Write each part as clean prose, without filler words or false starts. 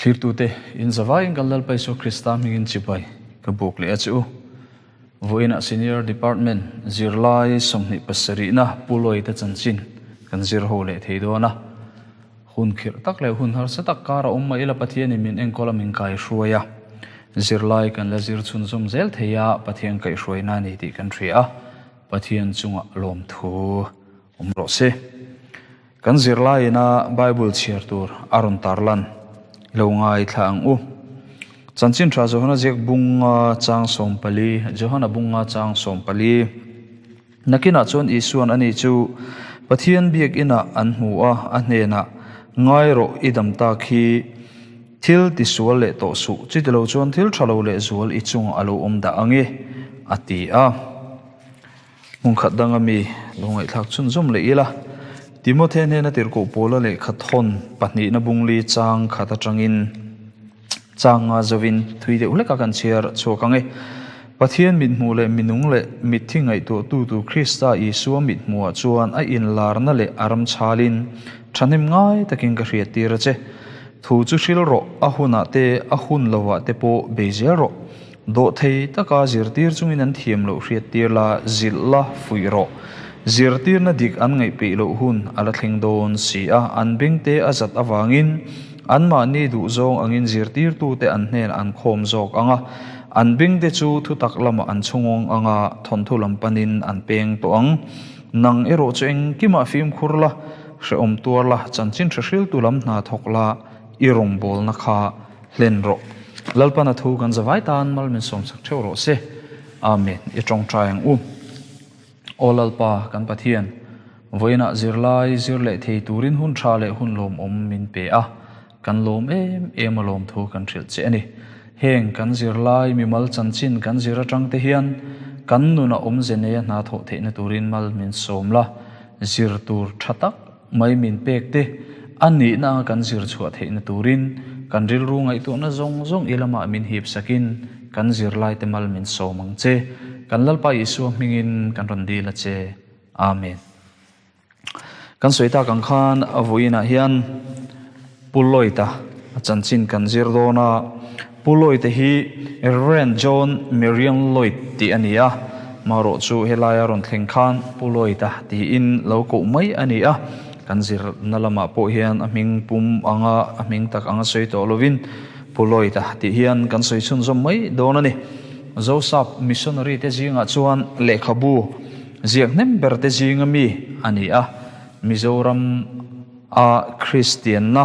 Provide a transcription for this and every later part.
Thlirtute, in zavaiin kan Lalpa Isua Krista hmingin chibai ka buk leh a che u. Vawiinah Senior Department zirlai 27na Pu Lawite chanchin kan zir ho leh thei dawn a. Hun khirh tak leh hun harsa tak kar a awm mai ila Pathianin min enkawl a min kaihruai a. Zirlai kan la zir chhunzawm zel thei a, Pathian kaihhruaina a ni tih kan hria a, Pathian chungah lawmthu awm rawh se. Kan zirlaiina Bible chhiar tur a rawn tarlan lo ngaithla ang u. Chanchin tha Johana ziak bunga chang 14, Johana bunga chang 14. Nakinah chuan Isuan ani chu Pathian biakinah an hmu a, a hnenah, Ngai rawh i dam tak hi, thil tisual leh tawh suh, chutilo chuan thil tha lo leh zual i chungah a lo awm dah ang e, a ti a. Hmun khat danga mi lo ngaihthlak chhunzawm leh ila, Timothy hnena tirhkoh Paula lehkha thawn pahnihna bungli chang khat atangin chang nga zovin thui deuh hleka kan chhiar chhuak ang e. Pathian mithmuh leh minung leh mitthi ngaihtuahtu tur Krista Isua mithmuhah chuan a inlarna leh a ram chhalin thahnem ngai takin ka hriattir a che. Thu chu hril rawh, a hunah te, a hun lovah te pawh bei zel rawh. Dawhthei taka zirtir chungin an thiam loh hriattir la, zilh la, fuih rawh. Zirtirna dik an ngaih peih loh hun a la thleng dawn si a, an bengte a zat avangin anmahni duhzawng angin zirtirtute an hnenah an khawm zawk ang a, an bengte chu thutak lamah an chhungawng ang a, thawnthu lam panin an peng tawh ang. Nang erawh chu engkimah fimkhur la, hrehawm tuar la, chanchin hre hriltu lam hna thawk la, i rawngbawlna kha Hlen rawh. Lalpan a thu kan zavai tan mal min sawmsak theuh rawh se. Amen. I tawngtai ang u. Aw Lalpa kan Pathian, vawiinah zirlai zir leh thei turin hun tha leh hun lawmawm min pe a, kan lawm em em a lawm thu kan hrilh che a ni. Heng kan zirlai mimal chanchin kan zir atang te hian kan nuna awmze neia hna thawh theihna turin mal min sawm la, zir tur tha tak mai min pek te, a nihna anga kan zir chhuah theihna turin kan rilru ngaihtuahna zawng zawng i lamah min hip sakin kan zirlaite mal min sawm ang che. Kan Lalpa Isua hmingin kan rawn dil a che. Amen. Kan sawi tak ang khan a vawiinah hian Pu Lloyd-a a chanchin kan zir dawn a. Pu Lloyd-a hi Rev. John Marion Lloyd tih a ni a, marawh chu helaia rawn thleng khan Pu Lloyd-a tiin lo koh mai a ni a. Kan zirna lamah pawh hian a hming pum anga a hming tak anga sawi tawh lovin Pu Lloyd-a tih hian kan sawi chhunzawm mai dawn a ni. Zosap missionary te zingah chuan lehkhabu ziak hnem ber te zinga mi a ni a, Mizoram A Kristianna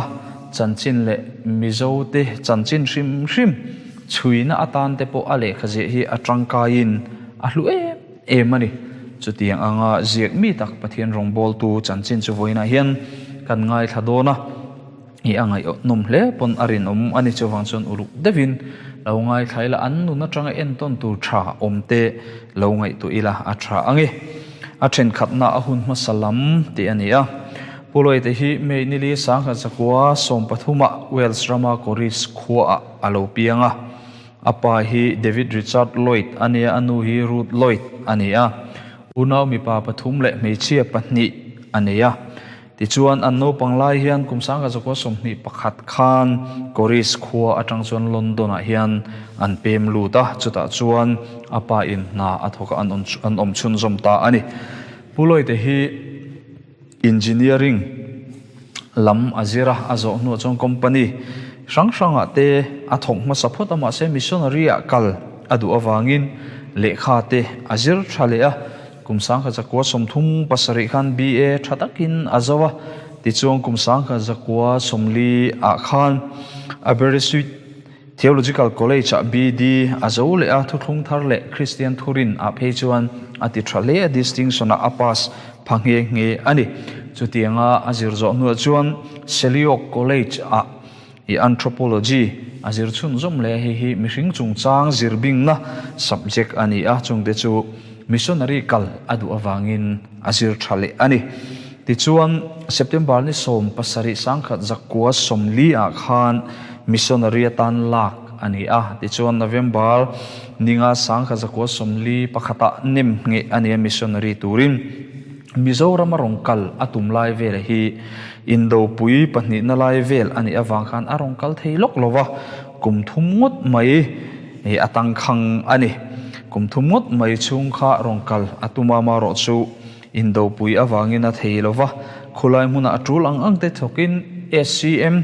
chanchin leh Mizote chanchin hrim hrim chhuina atan te pawh a lehkha ziah hi a tangkaiin a hlu em em a ni. Chutiang anga ziak mi tak Pathian rawngbawltu chanchin chu vawiinah hian kan ngaithla dawn a, i a ngaihnawm hle pawn a rinawm a ni. Chuvang chuan uluk deuhin lo ngaithla ila, an nun atanga entawn tur tha awmte lo ngaihtuah ila a tha ang e. A thenkhatna a hun hmasa lam tih a ni a. Pu Loite hi May nili 1913 ah Wales rama Corris khuaah a lo piang a. A pa hi David Richard Lloyd a nia, a nu hi Ruth Lloyd a ni a. Unau mipa pathum leh hmeichhia pahnih a nei a. Tichuan, an naupang lai hian kum 1921 khan Corris khua atang chuan London-ah hian an pem lut a, chutah chuan a pa in hna a thawk a, an awm chhunzawm ta a ni. Pu Loite hi engineering lam a zir a, a zawh hnuah chuan company hrang hrangah te a thawk hmasa phawt a, mahse missionary-ah kal a duh avangin lehkha te a zir tha leh a. Kum 1937 khan BA tha takin a zo a, tichuan kum 1940 ah khan Aberystwyth Theological College ah BD a zo leh a, thuthlung thar leh Kristian thurin ah phei chuan a ti tha hle a, distinction ah a pass pha nghe nghe a ni. Chutianga a zir zawh hnuah chuan Selyock College ah i Anthropology a zir chhunzawm leh a, hei hi mihring chungchang zir bingna subject a ni a, chungte chu missionary kal a duh avangin a zir tha leh a ni. Tichuan, September ni 17 1940 ah khan missionary atan lak a ni a, tichuan November ninga 1941 ah nem ngheh a ni a missionary turin. Mizoram a rawn kal a tum lai vel hi Indopui pahnihna lai vel a nih avang khan a rawn kal thei lawk lo va, kum thum ngawt mai a tangkhang a ni. Kum thum ngawt mai chhung kha rawn kal a tum a, amaherawhchu Indopui avangin a thei lo va, khulai hmunah a tul ang ang te thawkin SCM,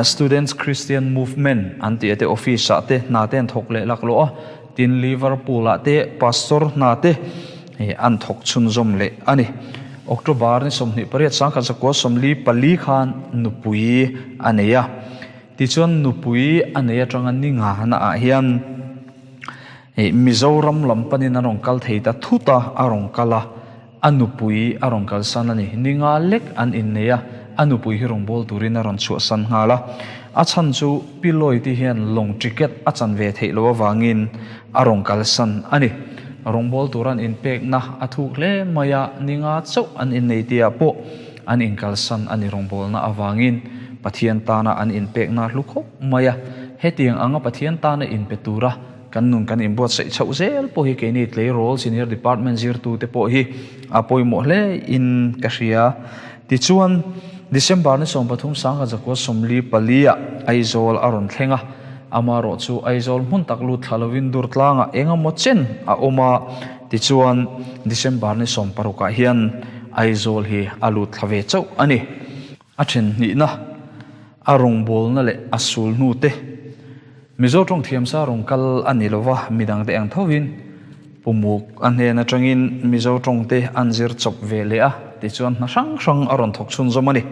Students Christian Movement, an tih te office ah te hna te an thawk leh laklawh a, tin Liverpool ah te pastor hna te an thawk chhunzawm leh a ni. October ni 28 1944 khan nupui a nei a, tichuan nupui a nei atanga ni ngahna ah hian Mizoram lam panin a rawn kal thei ta thut a, a rawn kal a, a nupui a rawn kalsan a ni. Ni nga lek an innei a, a nupui hi rawn bawl turin a rawn chhuahsan nghal a. A chhan chu Pi Lloyd-i hian lawng ticket a chan ve theih loh avangin a rawn kalsan a ni. Rawngbâwl tur an inpekna a thuk hle mai a, ni nga chauh an innei tihah pawh an inkalsan a ni rawngbâwlna avangin Pathian tana an inpekna hlu khawp mai a. Hetiang anga Pathian tana inpe tura kan nun kan inbuatsaih chhoh zel pawh hi keini tleirawl senior department zirtute pawh hi a pawimawh hle in ka hria. Tichuan, December ni 13 1944 ah Aizawl a rawn thleng a, amaherawh chu Aizawl hmun tak lut thla lovin Durtlangah eng emaw chen a awm a, tichuan December ni 16 ah hian Aizawl hi a lut thla ve chauh a ni. A then hnihna, a rawngbawlna leh a sul hnu te. Mizo tawng thiamsa rawn kal a ni lova, midangte ang thovin Pumuk a hnen atangin Mizo tawng te an zir chawp ve leh a, tichuan hna hrang hrang a rawn thawk chhunzawm a ni.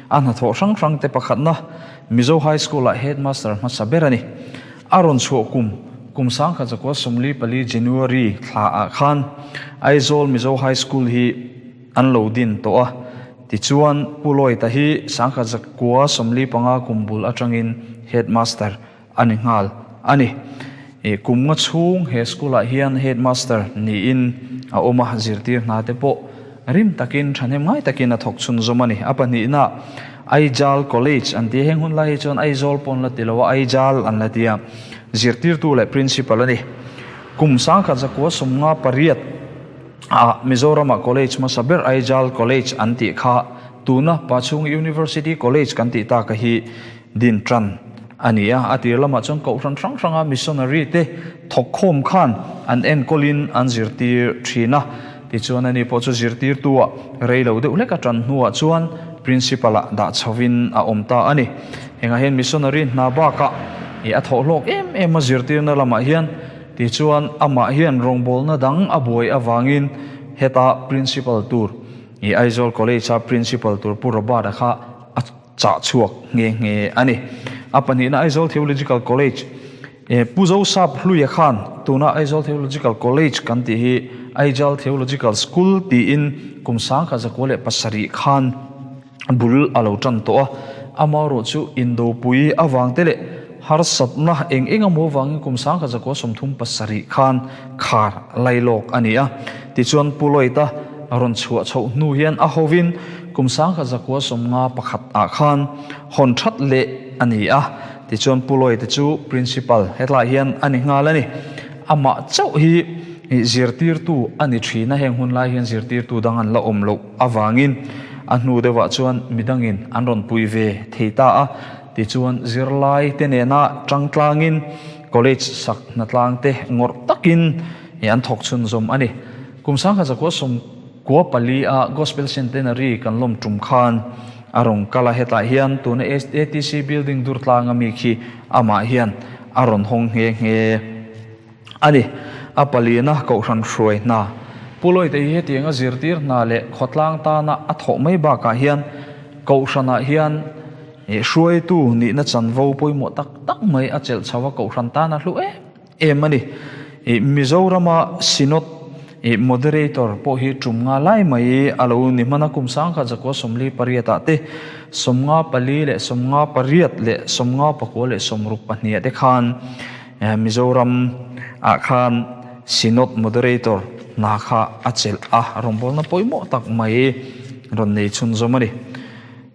A hnathawh hrang hrang te pakhatna Mizo High School ah Headmaster hmasa ber a ni. A rawn chhuah kum, kum 1944 January thla ah khan Aizawl Mizo High School hi an lo din tawh a, tichuan Pu Lloyd-a hi 1945 kum bul atangin Headmaster a ni nghal a ni. Kum nga chhung he school-ah hian Headmaster niin a awm a, zirtir hna te pawh rim takin thahnem ngai takin a thawk chhunzawm a ni. A pahnihna Aijal College an ti a, heng hun lai hi chuan Aizawl pawh an la ti lo a, Aijal an la ti a, zirtirtu leh Principal a ni. Kum 1958 Ah, Mizorama College hmasa ber Aijal College an tih kha tuna Pachhung University College kan tih taka hi din tan a ni a. A tir lamah chuan kohhran hrang hranga missionary te thawkkhawm khan an enkawlin an zirtir thin a. Tichuan ani pawh chu zirtirtua rei lo deuh hlek a tan hnuah chuan Principal-ah dah chhovin a awm ta a ni. Hengah hian missionary hna bakah i a thawh hlawk em em a zirtirna lamah hian Tichuan, amah hian rawngbawlna dang a buai avangin heta Principal tur, i Aizawl College-a Principal tur Pu Robert-a kha a chah chhuak nghe nghe a ni. A pahnihna Aizawl Theological College, Pu Zosap Hluia khan tuna Aizawl Theological College kan tih hi Aijal Theological School tiin kum 1907 khan bul a lo tan tawh a, amaherawh chu indopui avang te leh harsatna eng eng emaw avangin kum 1937 khan khar lailawk a ni a. Tichuan Pu Lloyd-a rawn chhuah chhoh hnu hian a hovin kum 1951 ah khan hawn that leh a ni a. Tichuan Pu Lloyd-a chu Principal hetlaiah hian a ni nghal a ni. Amah chauh hi zirtirtu a ni thin a, heng hun lai hian zirtirtu dang an la awm loh avangin a hnu deuhah chuan midangin an rawn pui ve thei ta a, tichuan zirlai te nena tangtlangin college sak hnatlang te ngawrh takin an thawk chhunzawm a ni. Kum 1994 a Gospel Centenary kan lawm tum khan a rawn kal a, hetah hian tuna ATC building durtlang ami khi amah hian a rawn hawng nghe nghe. A ni, a paliana kohhran hruai hna. Pu Lawite hi hetianga zirtir hna leh khawtlang tana a thawh mai bakah hian kohhranah hian hruaitu nihna chanvo pawimawh tak tak mai a chelh chho a, kohhran tana hlu em em a ni. Mizorama Synod Moderator pawh hi tum nga lai mai a lo ni hman a, kum 1948 ah te, 54 leh 58 leh 59 leh 62 ah te khan Mizoram ah khan Synod Moderator hna kha a chelh a, rawngbawlna pawimawh tak mai rawn nei chhunzawm a ni.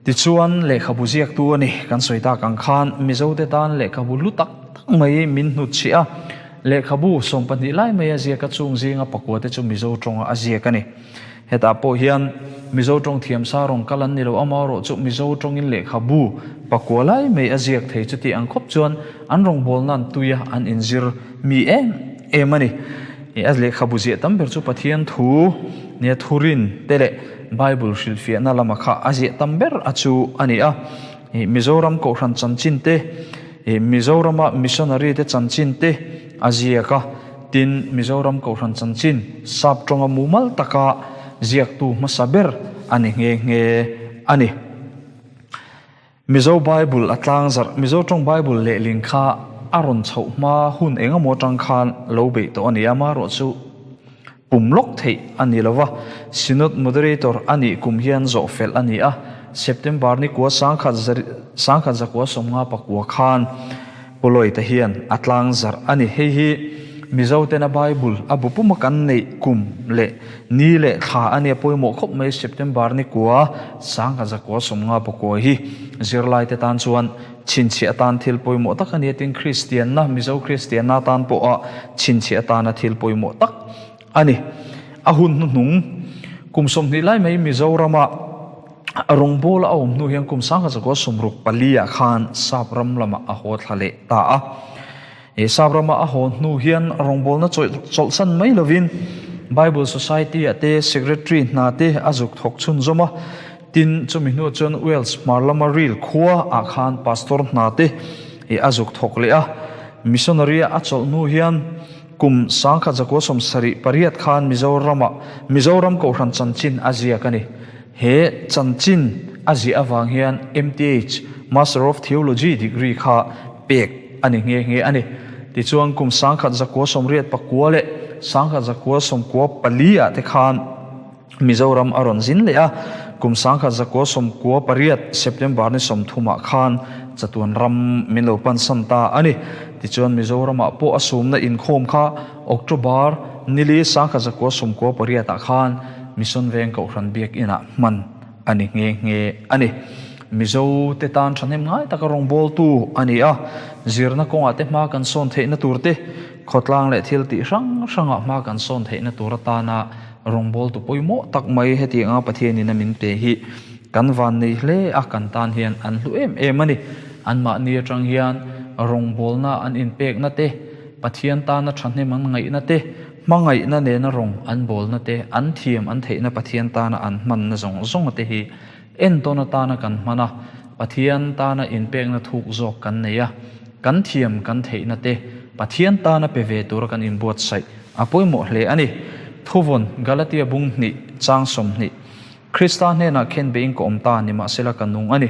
Tichuan lehkhabu ziaktu a ni, kan sawi tak ang khan Mizote tan lehkhabu hlu tak tak mai min hnutchhiah a, lehkhabu 12 lai mai a ziak a, chung zinga pakua te chu Mizo tawnga a ziak a ni. Hetah pawh hian Mizo tawng thiam sa rawn kal an ni lo, amaherawhchu Mizo tawngin lehkhabu pakua lai mai a ziak thei chuti ang khawp chuan an rawngbawlna nan tuia an inzir mi em em a ni. A lehkhabu ziah tam ber chu Pathian thu nia thurin te leh Bible hrilhfiahna lama kha a ziah tam ber a chu a ni a. Mizoram Kohhran chanchin te, Mizorama missionary te chanchin te a ziak a. Tin, Mizoram Kohhran chanchin sap tawnga mumal taka ziaktu hmasa ber a ni nghe nghe a ni. Mizo Bible a tlangzarh, Mizo tawng Bible lehling kha a rawn chhoh hma hun eng emaw atang khan lo beih tawh a ni a, amaherawhchu pum lawk theih a ni lo va, Synod Moderator a nih kum hian zawh felh a ni a, September ni kua sangkhat sangkhat zakua 54 khan Pawlawite hian a tlangzarh a ni. Hei hi Mizotena Bible a bu puma kan neih kum leh ni leh thla a nia pawimawh khawp mai September ni kua 1950 pakua hi zirlaite tan chuan chhinchhiah atan thil pawimawh tak a ni a tin Kristianna Mizo Kristianna tan pawha chhinchhiah atana thil pawimawh tak a ni. A hun hnuhnung kum 20 lai mai Mizorama Rawngbawla a awm hnu hian kum 1964 ah khan Sap ram lamah a haw thla leh ta a. He Sap rama a haw hnu hian rawngbawlna chawlhsan mai lovin Bible Society ah te Secretary hna te a zuk thawk chhunzawm a. Tin, chumi hnuah chuan Wales hmar lama Rhyl khua ah khan Pastor hna te a zuk thawk leh a. Missionary a chawlh hnu hian Kum 1978 khan Mizoramah Mizoram Kohhran chanchin a ziak a ni. He chanchin a ziah avang hian MTH, Master of Theology, degree kha pek a ni nghe nghe a ni. Tichuan kum 1989 leh 1994 ah te khan Mizoram a rawn zin leh a, kum 1998 September ni 30 ah khan chatuan ram min lo pansan ta a ni. Tichuan Mizoramah pawh a sumna inkhawm kha October nili 1998 ah khan Mission Veng Kohhran Biakinah hman a ni nghe nghe a ni. Mizo te tan thahnem ngai taka rawngbawltu a ni a, zirna kawngah te hma kan sawn theihna tur te, khawtlang leh thil tih hrang hrangah hma kan sawn theihna tur atana Rawngbawltu pawimawh tak mai hetianga Pathianin a min pe hi kan van nei hle a, kan tan hian an hlu em em a ni. Anmahni atang hian rawngbawlna an inpekna te, Pathian tana thahnem an ngaihna te, hmangaihna nena rawng an bawlna te, an thiam an theihna Pathian tana an hmanna zawng zawnga te hi entawn atana kan hman a, Pathian tana inpekna thuk zawk kan nei a, kan thiam kan theihna te Pathian tana pe ve tura kan inbuatsaih a pawimawh hle a ni. Thuvawn, Galatia bung hnih, chang 20. Krista hnenah khen beiin ka awm ta, nimahsela ka nung a ni.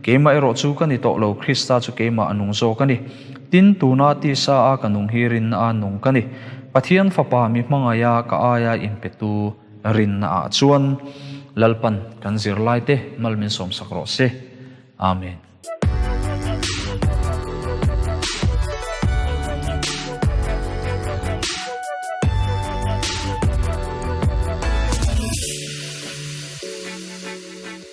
Keimah erawh chu ka ni tawh lo, Krista chu keimah a nung zawk a ni. Tin, tuna tisa a ka nung hi rinna a nung ka ni. Pathian Fapa mi hmangaiha ka aia inpetu rinna ah chuan Lalpan kan zirlaite mal min sawmsak rawh se. Amen.